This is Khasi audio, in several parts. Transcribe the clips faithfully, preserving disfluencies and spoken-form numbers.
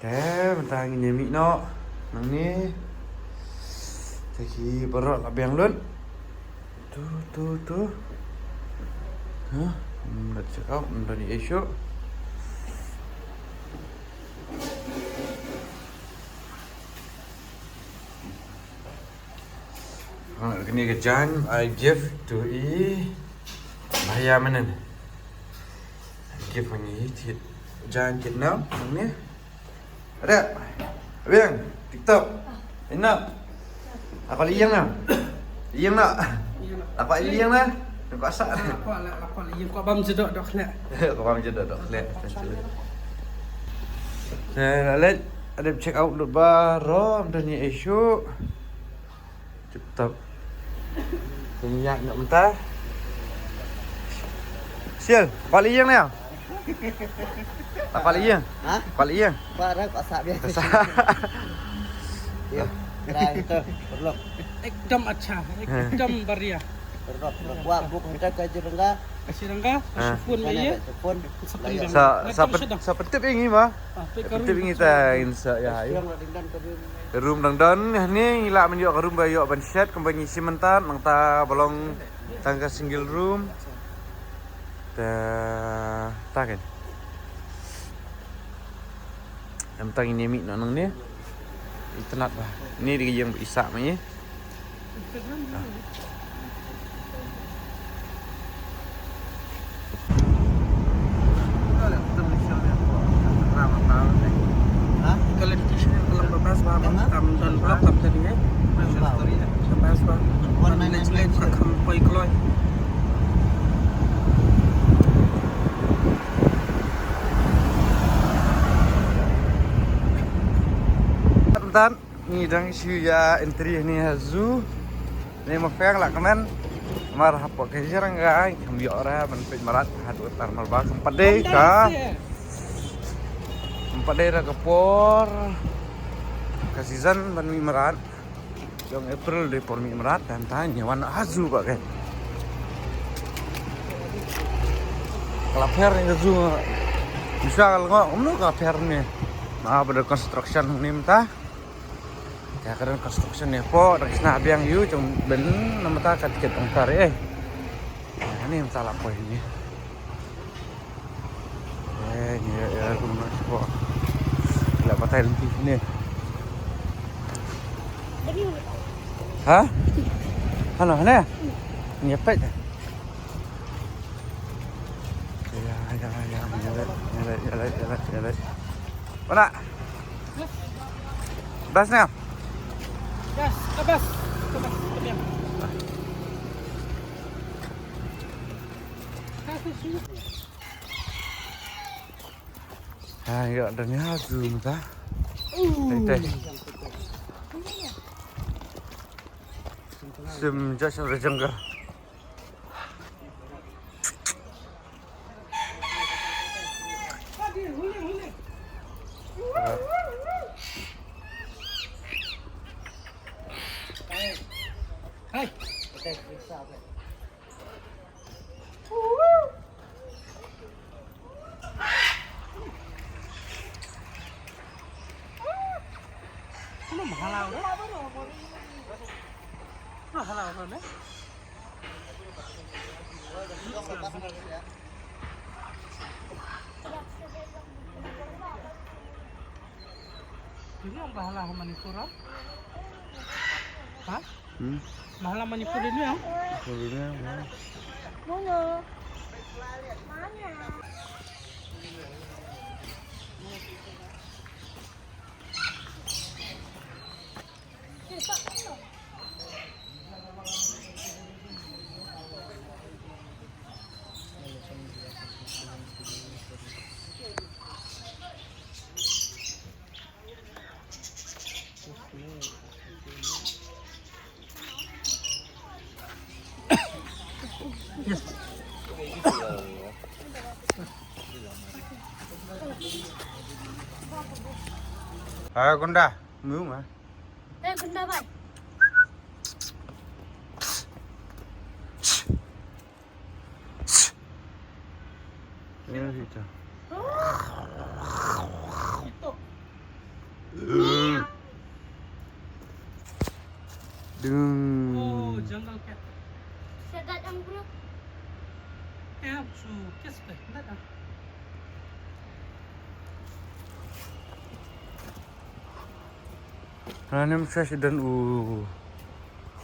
Eh, mynta ngin ïa mih noh nangne. Te ki baroh la biang lut. Tu, tu, tu. Huh? Hmm, let's check out. Mynta ni issue. Ha, kane ka jaiñ I give to i Bhaiya Menen. I give ngi thied jaiñ thied nam nangne. Ada. Biang TikTok. Ina. Apa li yang na? Yang na. Apa li yang na? Kau asa. Apa lah, apa li yang kau bam jedok dok lek. Kau bam jedok dok lek. Nah, lalet ada check out lut baroh mynta ni issue. Tip top. Yang yak nak mentah. Sial, balik yang ni. Tak balik yang. Ha? Balik yang. Pak dah pasak biasa. Pasak. Ya, gerai tu. Perlu. Ekdom acha, ekdom baria. Perlu, perlu. Buat buku kita ke Jerengga. Sirangga, ha. Sufun ba ye. Sufun. Sa, sa, sa pen-, sa pentip ingi ba. Ah, pentip ingi ta insa ya. Ayo. Ka room dang don, ne ngi lah mynta ïoh ka room ba ïoh ban shet kumba ngi shim mynta, nangta ba long tang ka single room. Ta, ta kan. Em tang ini mih nang ni. Itynnad ba. Ni dei ka ïing ba i sah ma ngi. Ngi dang shu ïa entry hangne ha zoo. Ni ma pang la kmen. Mar hapoh ka jrang ga kham ïoh ra ban peit mrad haduh tar mar ba kham pat dei ka. Kham pat dei ra ka por ka season ban mih mrad. Jong April dei por mih mrad, dan ta ngi wan ha zoo ba ke. Ka la pher ni ka zoo. Bisa ka la ngok, kumno ka la pher ni. Ma ba da construction ni mynta. Ka ka don construction ni hapoh, da ka sna biang ïu, jong ben na mynta ka tiket ong tar eh. Ni mynta la poi ni. Eh, ni ïa, ïa, kumno shuwa. La batai lynti sini. Ha? Hano, hane? Ni ïa peit. Ïa, ïa, ïa, ïa, ïa, ïa, ïa, ïa. Mana? Bas na? Bas, ke bas. Ke bas, ke bas. Ha, ïa, da ni ha zoo mynta. Tei, tei. Sim, just in the jungle. Hai. Ano mahala udah? Mahala udah ne? Ini yang bahala Manipur, ah? Hah? Hmm. Bahala Manipur ini, ah? Manipur ini, ya. Mana? Ayo, Gunda, mu ma. Eh, Gunda, bhai. Ini kita. Dung. Oh, jungle cat. Segat ang bro. Eh, su kes pe, nda. Hana ym sa sdang u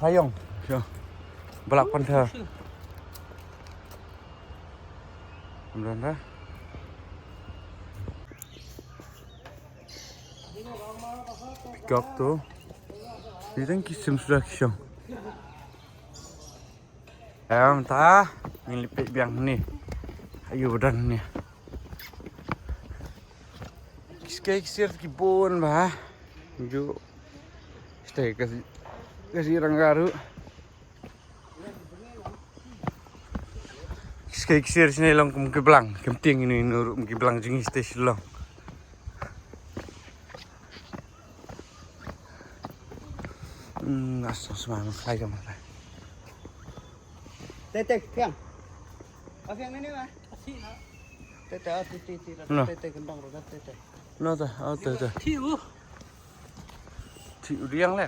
lion. Sha. Black Panther. Ym don da. Peacock tu. Ni dang ki sim suda ki shong. Em ta, ngin lipit biang ni. Ayu dan ni. Ki skai ki sir ki bun ba. Ju. Stai ka si, ka si rang garu. Ki skai ki sir sini long kum ki blang, kum ting ini nuru ki blang jing stai long. Hmm, asal semua nak saya mana. Tete, piang. Piang ni ni mah. Tete, ah, tete, tete, Nah. Tete, gendang roda, tete. No ta, oh, tete. Tiu. Tiu diang le.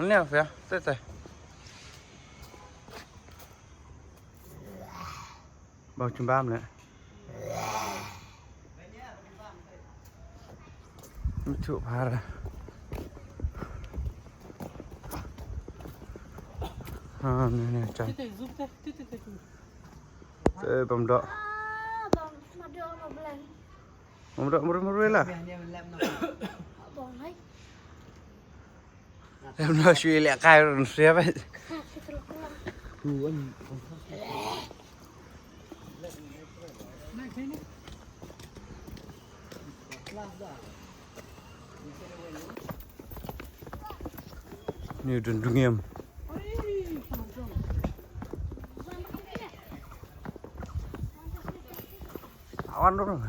Ni apa ya? Tete. Bau chembam le. Mchu phara. Ha, ne, ne, cha. Tete, zup te, tete, tete. Eh, bam dok. Ah, bam, ma dok, ma blang. Bam dok, mur, mur, la. Bam, hai. Em no shui le kai run sia ba. Ni dun dungem. Awan dong.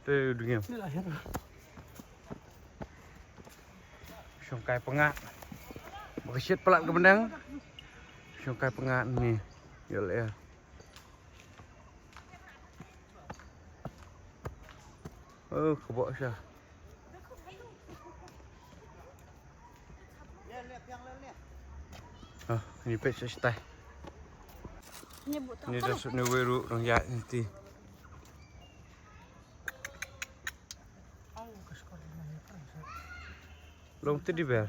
Te dungem. Ni lahir. Shongkai panga. Bakashit palat ke benang. Shongkai panga ni. Ya le. Oh, kebok sha. Ah, ni pet sha stai. Ni dah sut ni weru dong ya nanti. Long teddy bear.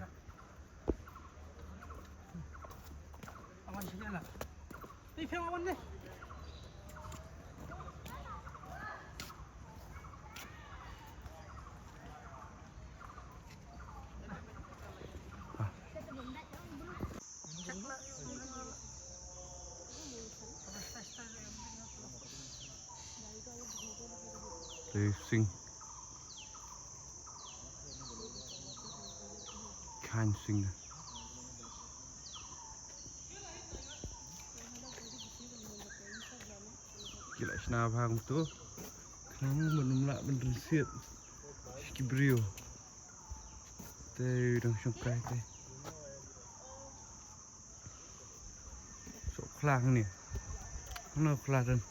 Te sing. Kan sing. Ki la shna bha kumto. Khnang ban ym lah ban rynsied sha ki briew. Te dang shongkai te. Soh khla hangne. Hano khla dan.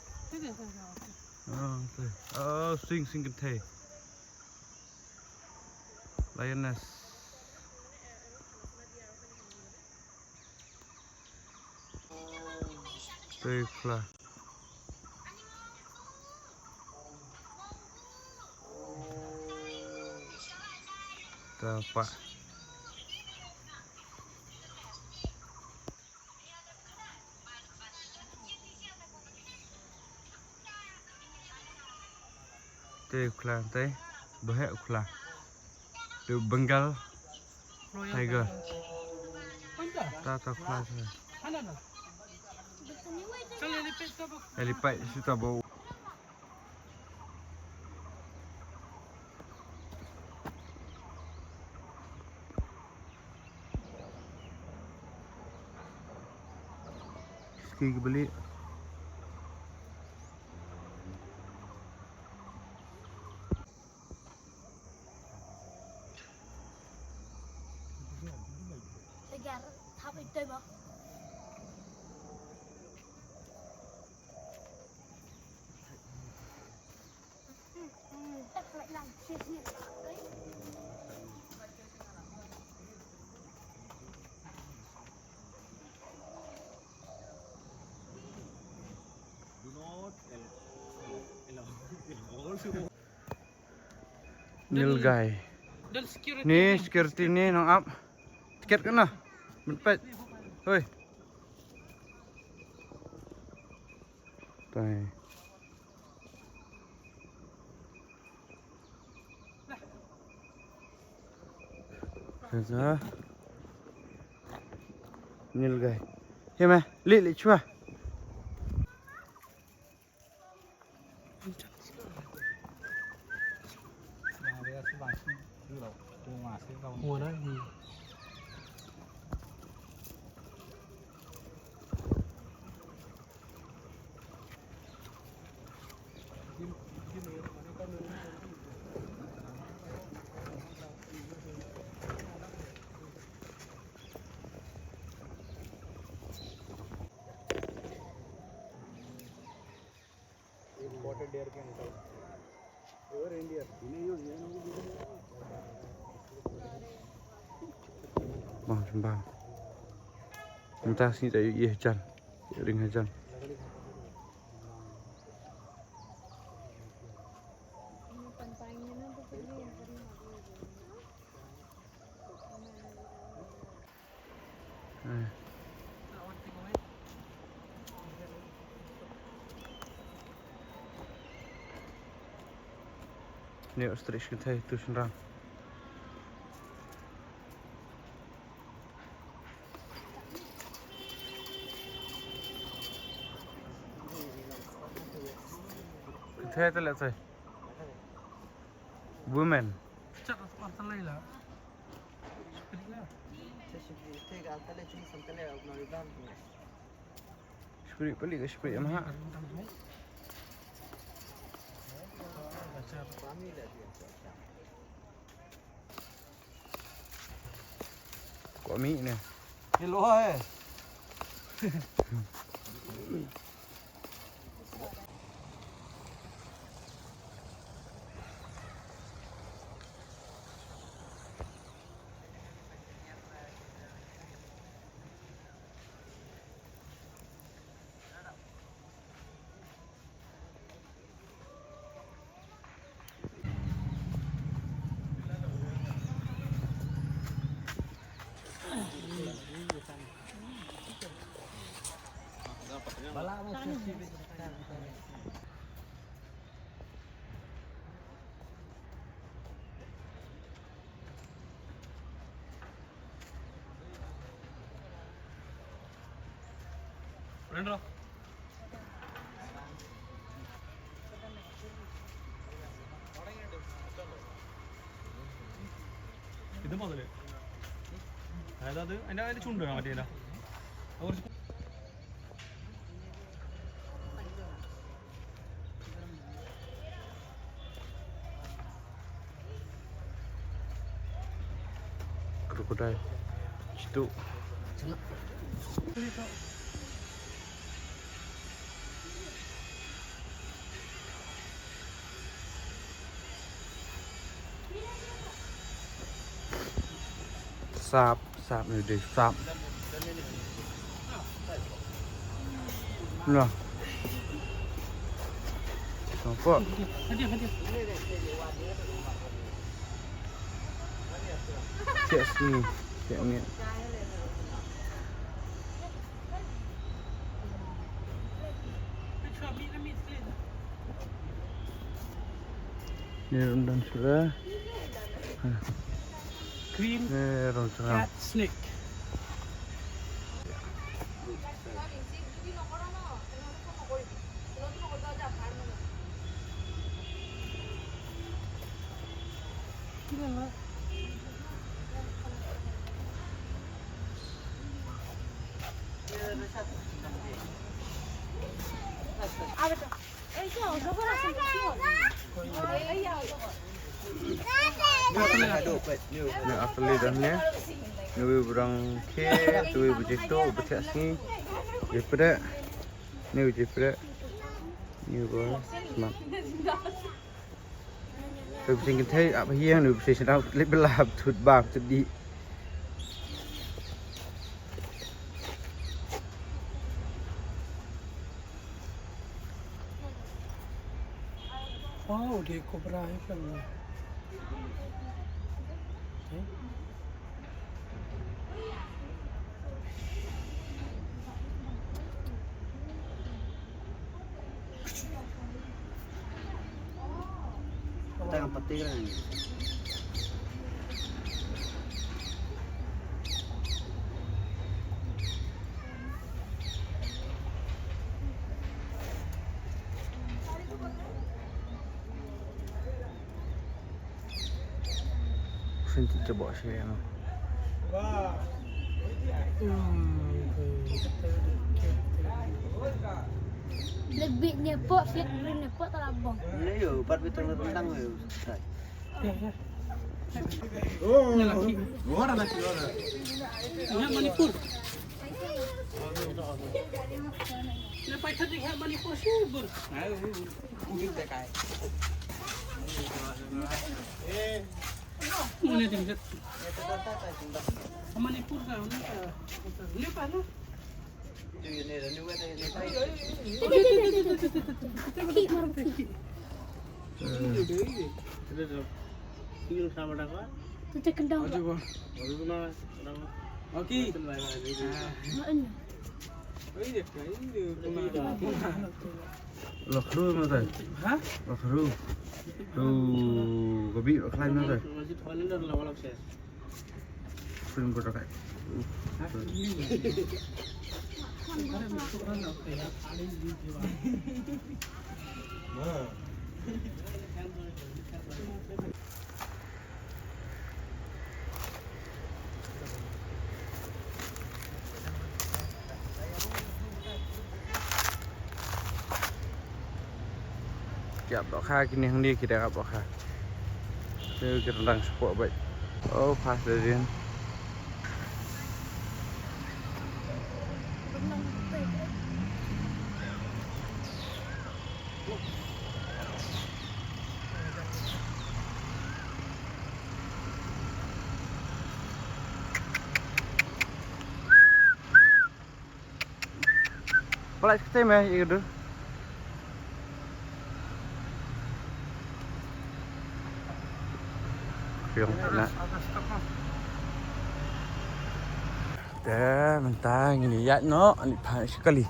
Ah, te. Ah, sing, sing kynthei. Lioness. Te khla. Ta pa. Te u khla te, ba heh u khla. Te u Bengal Tiger. Ta ta u khla te. Helipad shuh ta ba. Ski ki bali. Tegar, thap ito ba. Nilgai. Ni security ni nang ap. Tiket kena. Mynpet. Hoi. Tai. Kaza. Nilgai. Hima, li li chwa. Imported air के अंकल। Pure India। Bang, bang. Mynta sngi ta ïohi hajan. Ring hajan. Ni ostrich kynthei tu shynrang. Kynthei te leh te. Women. Shipri palik ka shipri em ha. Kwah mih ne. Ye lo hai. ഇത് മുതല്. അതായത് അത് അതിന്റെ, അതിന്റെ ചുണ്ട് മറ്റേ ഇതാ. Crocodile. Situ. Sap, sap ni dei sap. Nah. Nampak? Cek sini, cek ni. Ni ryndan sura. Green cat snake. Ni athlete dah ni. Ni wei brang ke, tu wei bejito, betiak sngi. Jepret. Ni wei jepret. Ni wei smart. Te bsing kynthei ap hiang nu bsing sdang lip belap tut bam tut di. Oh, dei Cobra hi pang. Tang pati kan. Shin ti jabo shi ya. Lebih nyepok, flat green nyepok, tak labong. Ini yo, empat betul tentang yo. Ya, ya. Oh, laki. Luar laki, luar. Ini Manipur. Ini pakai tadi Manipur sih, Bun. Mana dia? Manipur ka, mana ka? Nepal lah. Tu je ni, dah ni buat dah ni. Tu je kendang. Okey. Lakhru ma tai? Ha? Lakhru. Tu gabi khlaiñ ma tai? Film ko takai. Ki ap dohkha kine hangne, ki dang ap dohkha. Te ki dang shapoh beit. Oh, pas da dien. Palai kete me, ïa ka dur. Kyrpang na. Te mynta ngin ïaid noh, ani phai shi kali.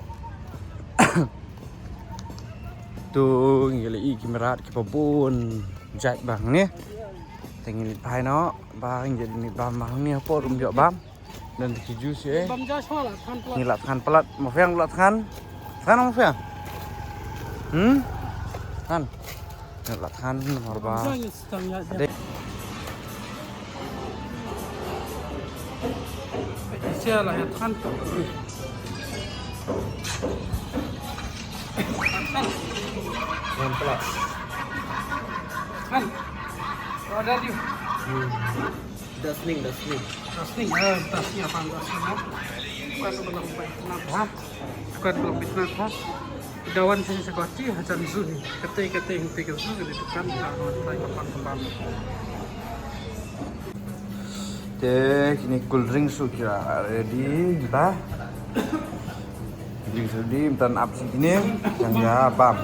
Tu ngi la i ki mrad kiba bun jait bang ne. Te ngin phai noh, ba ngin ïa bam bang ne hapoh room ïoh bam. Don ki juice eh. Bam ja shuwa la than palat. Ngi la than palat, Mawfiang la than. Than Mawfiang. Hmm? Than. Ngi la than namar ba. Bam ja ngi sdang ïa. Sia la ïa than. Than. Than palat. Than. Order you. Hmm. Da sning, da sning. Da sning, eh, da sning, apa da sning, eh? Bukan belum pernah, ha? Bukan belum pernah, ha? Da wan sini sekoci, hajan zu hi. Kete, kete, henti ke zu, kete bukan, da wan try kapan kembang. Te, kine cool drink su kira ready, dah. Cool drink su ready, mynta ap sini, yang ya bam.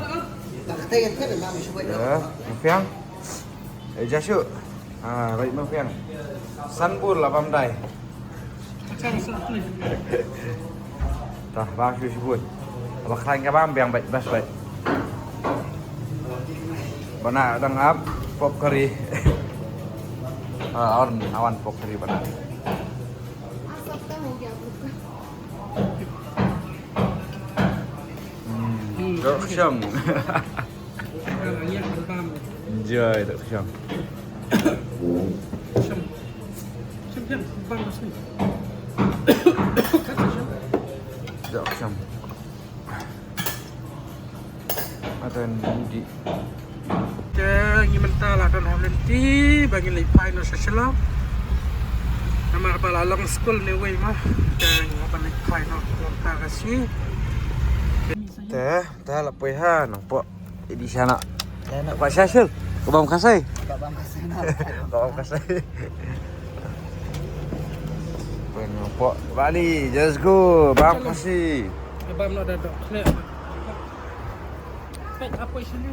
Ya, Mawfiang. Eh, ja shu. Ah, right, Mawfiang. San bun la bam dei. Tah, bam shu shu bun. Ba khlaiñ ka bam biang beit, best beit. Bana dang ap pork curry. Ah, awan, awan pork curry bana. Hmm, dok syam. Enjoy, dok syam. Dok syam. Atan di. Te ngi mynta la don ha lynti ba ngi leit phai noh sha Shillong. Namar ba la long skul ne wei ma. Te ngi hap ban leit phai noh mynta ka sngi. Te, te la poi ha nongpoh. Idi shana. Te na. Ba sha shil. Ka bam khasi. Ka bam khasi na. Ka bam khasi. Poi nongpoh. Bali, just go. Bam khasi. Ka bam na da dok. Pek apa sini?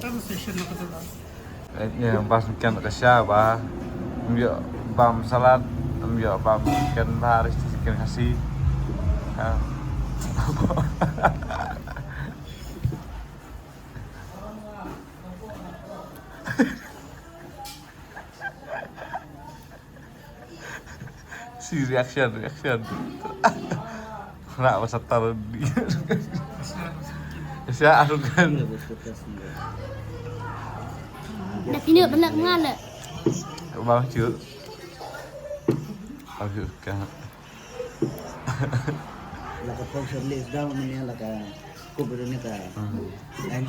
Translation na kata. Eh, ïa, bas kan ka sha ba. Ym ïoh bam salad, ym ïoh bam kan ba ris kan kasi. Ha. Si reaction, reaction. Nak masa taruh di. Siap aku kan. Dah pindah benak mana? Bang cu. Aku kan. La ka phong shortlist da mane la ka kup da ne ka. Hmm. Kan?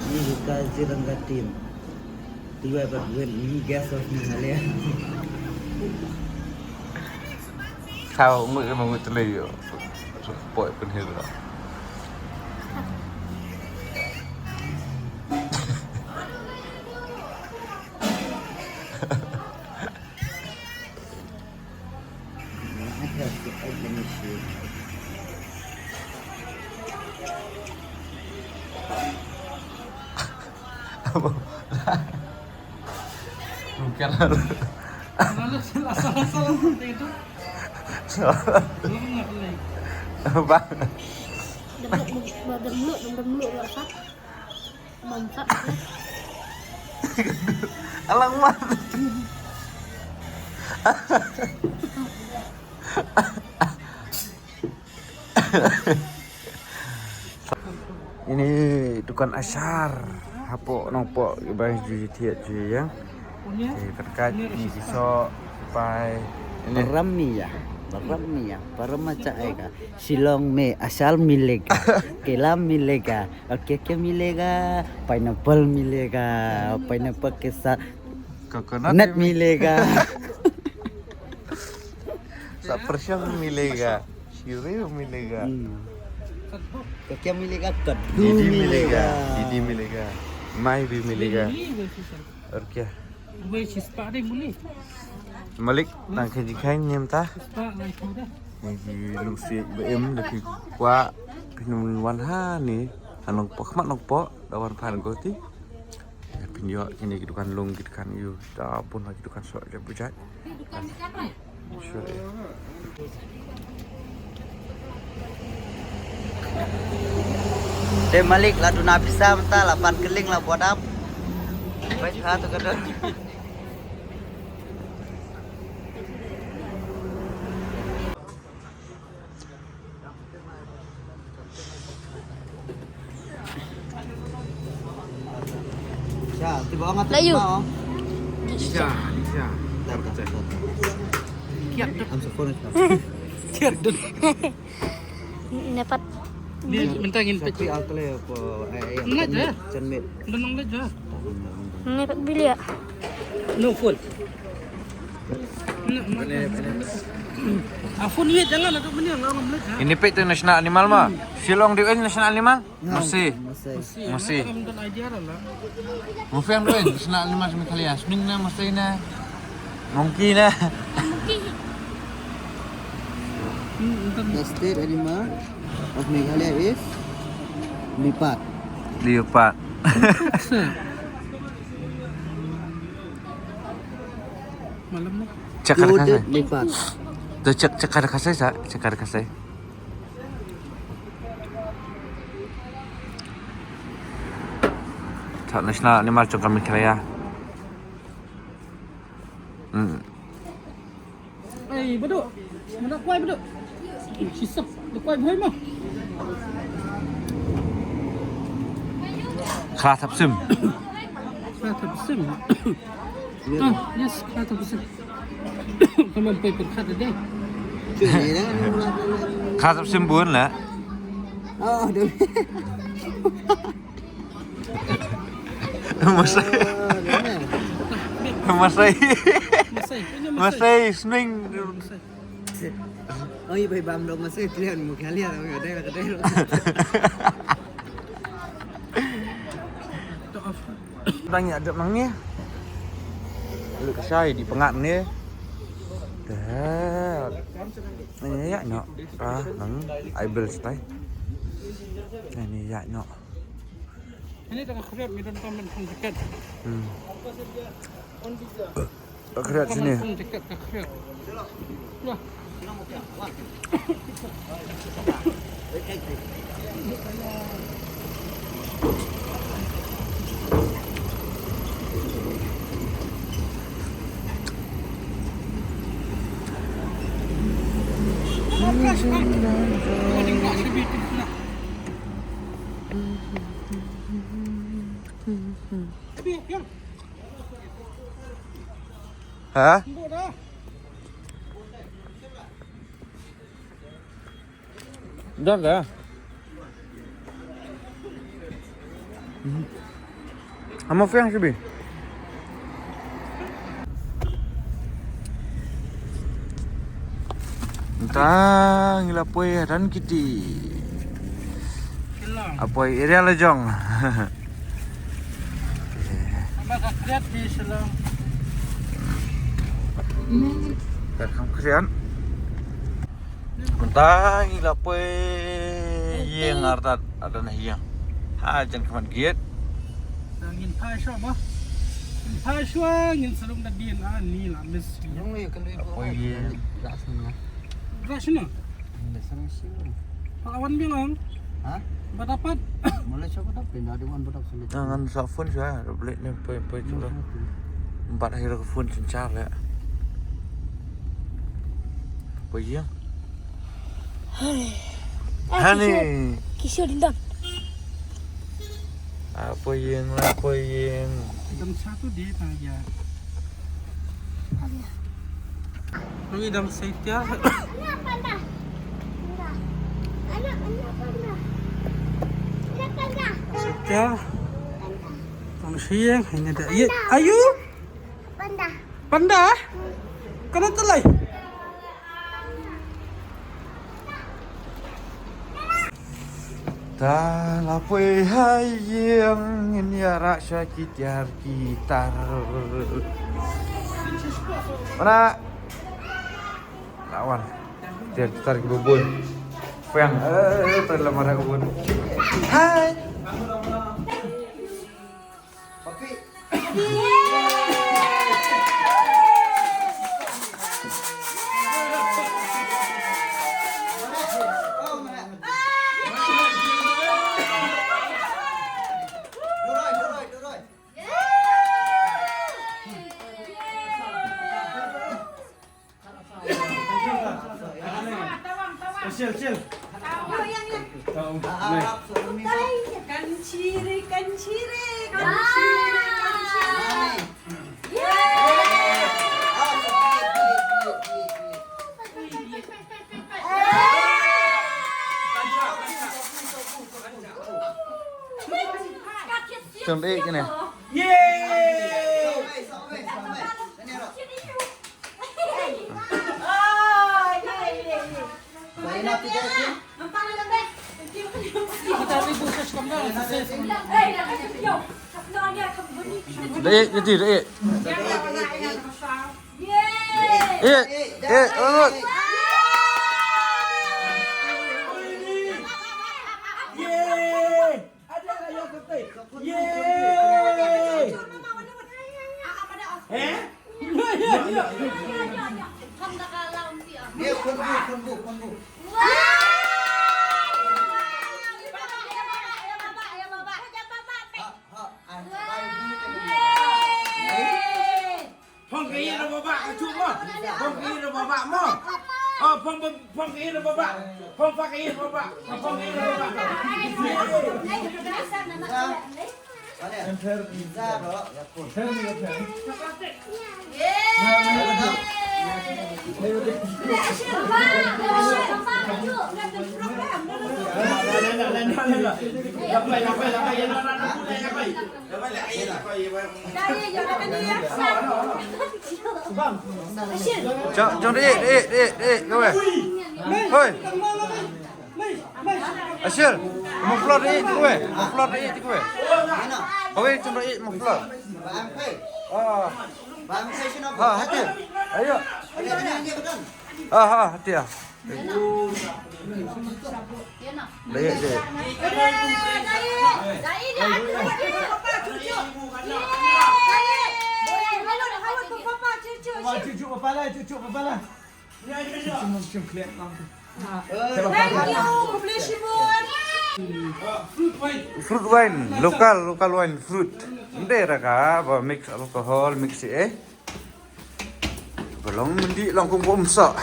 Ni buka Ziranga team. Tiba buat ni gas of ni Malaysia. Sao ngut ma ngut tele yo. Poi pun hil. Bukan. Lalu salah, salah, salah seperti itu. Salah. Belum ngerti. Bang. Dem, dem, dem, dem, dem, dem, dem, Mantap. Alang mat. Ini dukan Ashar. Hapoh Nongpoh, bang, ju thied ju yang. Okey, berkat ini kisah pai. Ini. Param mia, param mia, param macam ai ka. Shillong mein ashar milega, kela milega, okay okay milega, pineapple milega, pineapple ke sath coconut nut milega. Safrasyang milega, shireo milega. Hmm. Kya kya milega? Kaddu milega. Didi milega. Didi milega. Mai bhi milega. Aur kya? Wei shi spah dei muli. Malik, nang khaji khain nyem ta. Spah ngai khuda. Ngi lungsi ba em da ki kwah pynwan ha ni. Hanong pok mat nong pok da wan phan goti. Pynïoh kine ki dukan lung ki dukan ïu da bun ha ki dukan sok jait bujait. Sure. Te Malik la duna pisa mynta la pan kylleng la buat ap. Bai kha to ka don. Sha, tiba orang atas. Layu. Lima, oh. Nisha, Nisha. Dah, dah, dah, dah. Kiat dut. Am sa phone. Kiat dut. Ni dapat. Ni mentang ngin pecah. Satu alkale apa, eh, eh, Ngeliat je. Cermin. Denang je. Ni dapat beli ya? No phone. Ini peit tu national animal ma. Shillong dei national animal? Musi. Musi. Musi. Musi am dei national animal Meghalaya. Snake na, musi na. Monkey na. The state animal of Meghalaya is leopard. Leopard. Malam ni. Cakar kasai. Leopard. Tu cak cakar kasai sa, cakar kasai. Tak national animal jong ka Meghalaya. Hmm. Ei, baduk. Mana kuai baduk? Shisap, da kuai bhoi ma. Khla thap sim. Khla thap sim. Ah, yes, khla thap sim. Kaman poi pyrkhat deh. Khla thap sim bun la. Oh, dah. Masai. Masai. Masai. Ini Masai. Masai, swing. Masai. Oh, iya, bai bam dong Masai, kalian mau kalian, oh, iya, dai lah, dai lah. Bang ya, dek mangi. Lu kesai di pengak ni. Dah. Ini ya, no. Ah, nang. Ai bel stai. Ini ya, no. Ini tengah khriat, mi don tamen pun dekat. Hmm. Khriat sini. Pun dekat ke khriat. Wah. Ha? Dah dah. Ama fiang sibi. Entah ngila poi dan kiti. Apoi area lajong. Apa ka kriat di Shillong? Ka kham kriat. Mynta ngi la poi ïing artat, artat na ïing. Ha jan khmat gate. Ngin phai shuwa ba. Ngin phai shuwa, ngin sa rung da dien, ah, ni la miss. Poi ïing. Rush na. Palawan bilang. Ha? Badapat. Mula shuwa badapat, dah di wan badapat sini. Ngan sa phone shuwa, dah balik ni poi poi shuwa. Empat hari dah phone sini char ya. Poi ïing. Hai. Hani. Kisio dindam. Ah, poi ïing lah, poi ïing. Dam satu di tang ya. Ngi dang sait ïa. Anak panda. Anak, anak panda. Anak panda. Sait ïa. Panda. Tang sha ïing, hynda ïa. Panda. Ayu? Panda. Panda? Kano tylli? Ta la poi ha ïing, ngin ïarap sha ki tiar ki tar. Mana? Lawan. Tiar ki tar ki bun. Pang. Eh, tar la mara bun. Hai. Chill, chill. Kan chiri, kan chiri, kan chiri, kan chiri. Yeay! Chong dei kane. Yeay! Dei, dei, dei. Eh, eh, eh, oh. Ye, khun bu, khun bu, khun bu. Ha, ha, ai, ai, ai. Phong ka ïing na baba ka chuh mo. Phong ka ïing na baba mo. Oh, phong phong ka ïing na baba. Phong fa ka ïing na baba. Phong ka ïing na baba. Jong, jong, dei, dei, dei, dei, kawei. Hoi. Ashil, muffler dei, kawei. Muffler dei, kawei. Kawei, jong, dei, muffler. Ah. Ha, hati. Ayo. Ha, ha, hati ah. Dei, dei. Cucuk kepala, cucuk kepala. Thank you, khublei shibun. Fruit wine, local, local wine, fruit. Ym dei raka ba mix alcohol, mix eh. Ba long mendih long kum bom sa.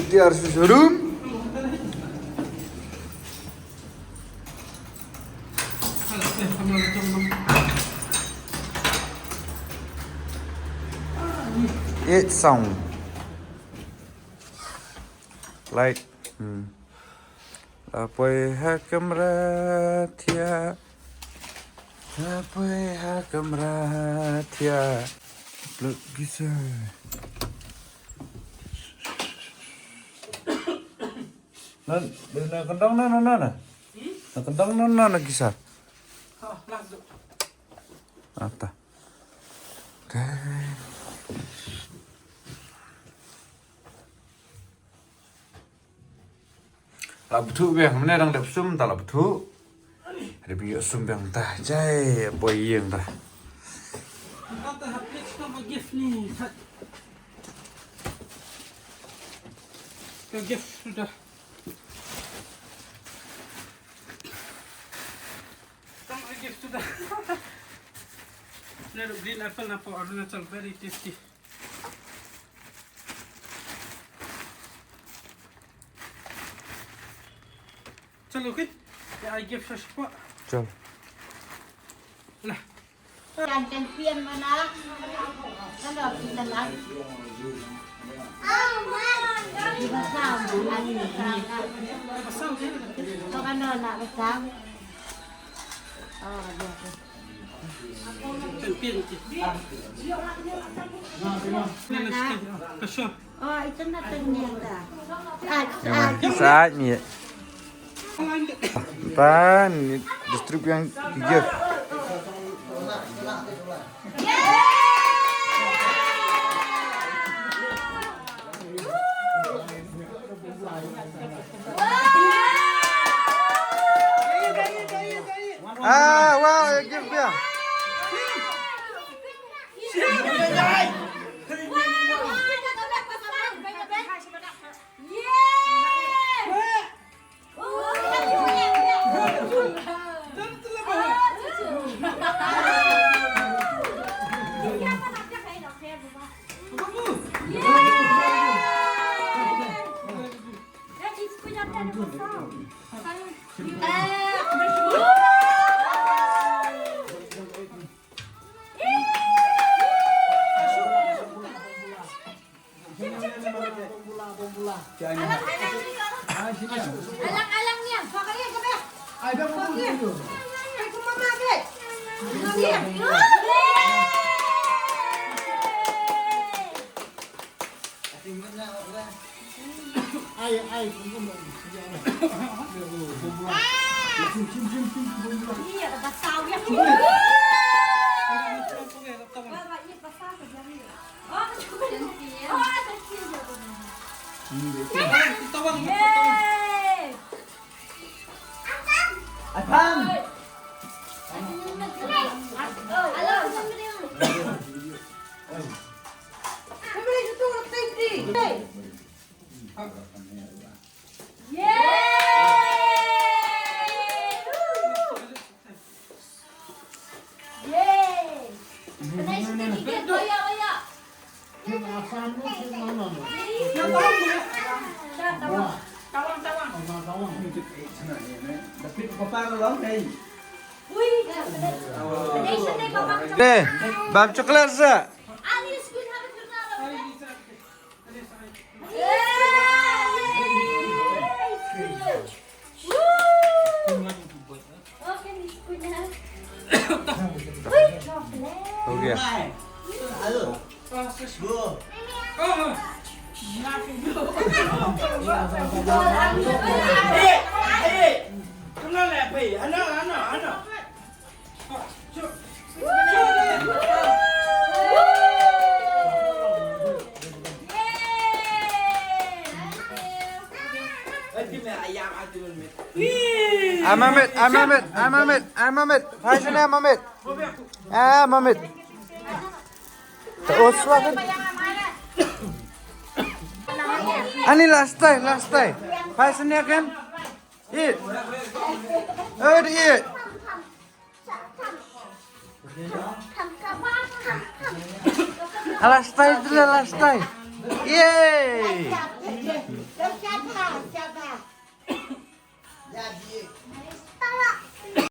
Tiar susurum. Eight sound. Light. Hmm. La poi ha kamra thiah. La poi ha kamra thiah. Plug gisa. Nan, na kandang na, na, na, na. Na kandang na, na, na gisa. Ata. Okay. La bthu biang, mane dang dep sum ta la bthu. Dep ïoh sum biang ta, jai poi ïing ta. Kata hapit ka gift ni, tat. Ka gift suda. Tang ka gift suda. Ni green apple na po Arunachal, very tasty. Chalo, okay. Ya, I give sa spa. Chal. Lah. Kan champion mana? Kan dah kita lah. Di basam, kan basam. Kau kan dah nak basam. Oh, dia tu. Champion tu. Mana? Kasih. Oh, ito na to niya ta. Saat, saat. Saat niya. Tan, distribute yang tiga. Ah, wow, you give beer. Alang-alang niya. Pakay ka ba? Ay, ba mo po yun? Ay, kumama ka. Kumama ka. Ay, ay, kumama. Iya, basaw ya. Baba, iya, basaw ka jami. Oh, thank you. Oh, thank you. Yay! Apam. Te, bam chocolate sa. हो गया। Ai Mamit, ai Mamit, ai Mamit, ai Mamit. Phai shane Mamit. Ah, Mamit. Ta oswa kan. Ani last time, last time. Phai shane kan. It. Oh, it. Last time tu lah, last time. Yeay.